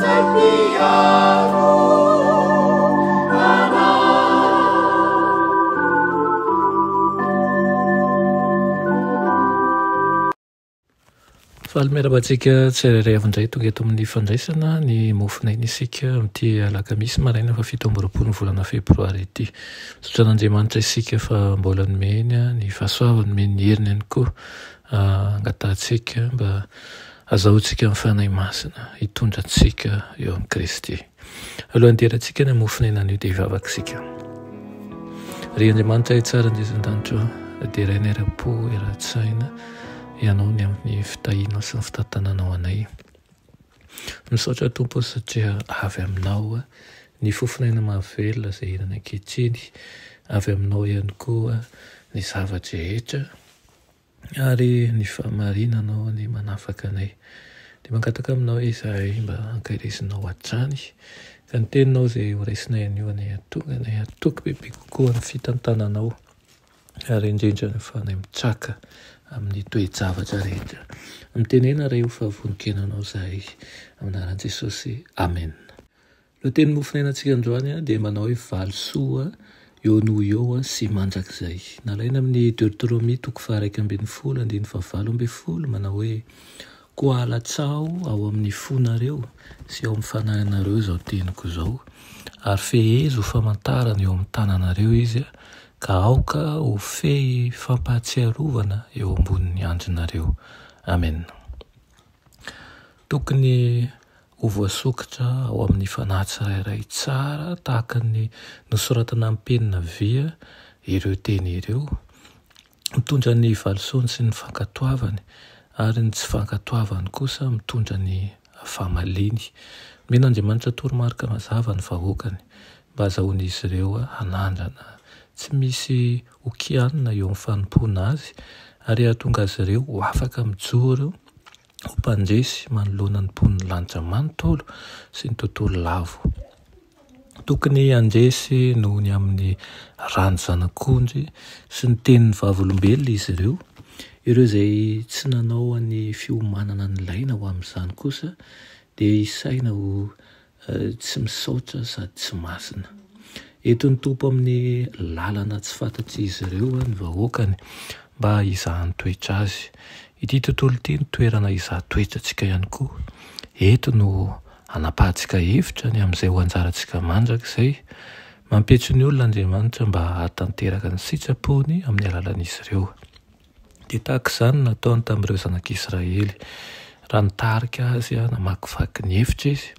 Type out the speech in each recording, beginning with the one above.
izay mpiaro anay. Faly miarahaba antsika tsirairay avy indray tonga eto amin'ny fandraisana ny mofon'aina isika amin'ity alakamisy maraina faha 27 ny volana febroary ity. Misaotra an'Andriamanitra isika fa mbola nomeny ny fahasoavany, nomeny ny heriny ihany koa angatahantsika mba azahoantsika ny Fanahy Masina hitondra antsika eo amin'i Kristy. Alohan'ny hidirantsika ny mofon'aina anio dia hivavaka isika. Ry Andriamanitra tsara indrindra an-danitra ô, deraina eram-po, eran-tsaina. Ianao ny amin'ny fitahianao sy ny fitantananao anay. Misaotra Tompo satria avy aminao ny fofon'aina mahavelona izay iainana ankehitriny, avy aminao ihany koa ny zava-drehetra ary ny fahamarinanao ny manafaka anay. Dia mangataka aminao izahay mba hankaherezinao hatrany ka ny teninao izay horaisinay anio anie hahatonga anay hatoky bebe kokoa ny fitantananao. ary indrindra ny fanahy mitraka amin'ny toe-javatra rehetra. Mitenena re ho fahavononkenanao izahay. Amin'ny anaran'i Jesosy. Amen. Lohateny mofonainantsika androany dia manao hoe valisoa eo noho eo sy mandrakizay. Nalaina amin'ny Deuteronomia toko faha-11 andininy faha-18 manao hoe Koa alatsaho ao amin'ny fonareo sy ao amin'ny fanahinareo izao teniko izao, ary fehezo ho famantarana eo amin'ny tananareo izy, ka aoka ho fehy fampahatsiarovana eo ambonin'ny andrinareo. Amena. Tokony ho voasokitra ao amin'ny fanahy tsirairay tsara tahaka ny nosoratana amin'ny penina vy ireo teny ireo, mitondra ny valisoany sy ny fankatoavany, ary ny tsy fankatoavany kosa mitondra ny famaliany. Omen'Andriamanitra toromarika mazava ny vahoakany mba hazahoan'izy ireo hanandrana tsy misy ho kianina eo amin'ny fanompoana Azy ary hahatonga azy ireo ho afaka mijoro ho mpandresy manoloana ny mponin'ny lanitra manontolo sy ny tontolo lavo. Tokony handresy noho ny amin'ny ran'ny Zanak'ondry sy ny tenin'ny vavolombelona izy ireo. Ireo izay tsy nanao ny fiomanana nilaina ho amin'izany kosa dia isaina ho tsy misaotra sady tsy masina. Entin'ny Tompo amin'ny lalana tsy fantatr'izy ireo ny vahoakany mba hizahany toetra azy. Ity tontolo ity no toerana hizaha toetra antsika ihany koa. Eto no Hanapahantsika hevitra ny amin'izay ho anjarantsika mandrakizay. Mampietry ny olona Andriamanitra mba hahatanteraka ny sitrapony amin'ny alalan'izy ireo. Dia tahaka izany no nataony tamin'ireo zanak'Israely, raha nitarika azy namakivaky ny efitra izy.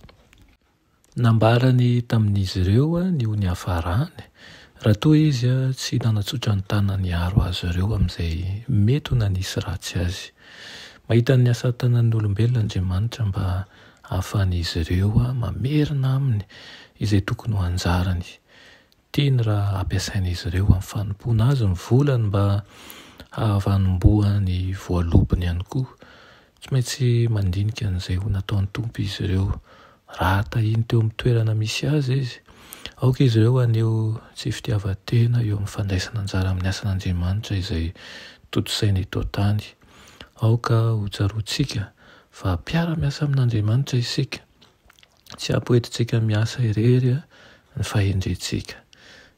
Nambarany tamin'izy ireo ny ho niafarany, raha toa izy tsy nanatsotra ny tanany hiaro azy ireo amin'izay mety ho nanisy ratsy azy. Mahita ny asa tanan'ny olombelona Andriamanitra mba hahafahan'izy ireo mamerina aminy izay tokony ho anjarany. Tiany raha ampiasain'izy ireo amin'ny fanompoana azy ny volany mba hahavanombohany voalobony ihany koa. Tsy maintsy mandinika an'izay ho nataon'ny Tompo izy ireo raha tahiny teo amin'ny toerana misy azy izy. Aoka izy ireo haneho tsy fitiavan-tena eo amin'ny fandraisana anjara amin'ny asan'Andriamanitra izay tontosainy eto an-tany. Aoka hotsaroantsika fa mpiara-miasa amin'Andriamanitra isika. Tsy ampy hoentintsika miasa irery ny fahendrentsika.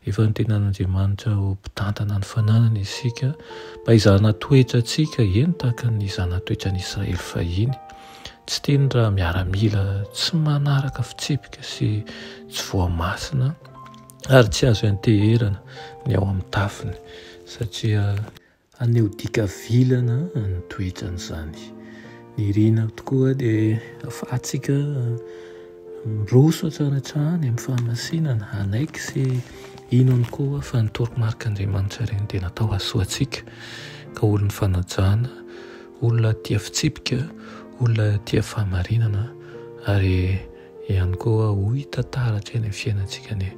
Efa notenan'Andriamanitra ho mpitantana ny fananany isika mba hizahana toetra antsika, eny tahaka ny nizahana toetra an'i Israely fahiny. Tsy tiany raha miaramila tsy manaraka fitsipika sy tsy voamasina ary tsy azo ianteherana ny ao amin'ny tafiny satria Haneho dika vilana ny toetran'izany. Ny irina tokoa dia ahafahantsika miroso hatrany hatrany amin'ny fahamasinana, hanaiky sy hino ihany koa fa ny toromarik'Andriamanitra ireny dia natao hahasoa antsika, ka olon'ny fanajana, olona tia fitsipika, olona tia fahamarinana ary ihany koa ho hita taratra eny amin'ny fiainantsika anie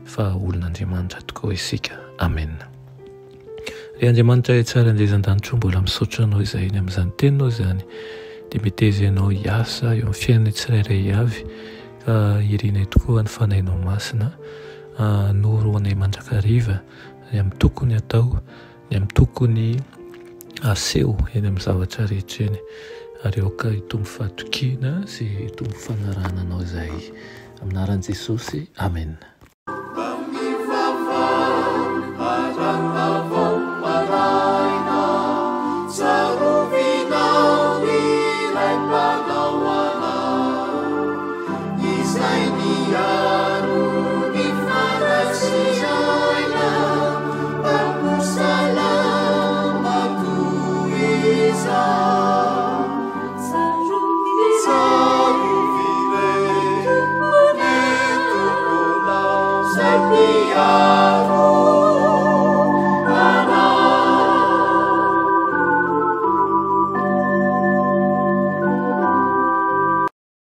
fa olon'Andriamanitra tokoa isika. Amena. Ry Andriamanitra Ray tsara indrindra an-danitra o, mbola misaotra Anao izahay ny amin'izany teninao izany. Dia meteza Ianao hiasa eo amin'ny fiainanay tsirairay avy, ka irinay tokoa ny Fanahinao Masina hanoro anay mandrakariva ny amin'ny tokony hatao, ny amin'ny tokony haseho eny amin'ny zavatra rehetra eny. Ary aoka hitombo fahatokiana sy hitombo fanarahana Anao izahay. Amin'ny anaran'i Jesosy, Amena.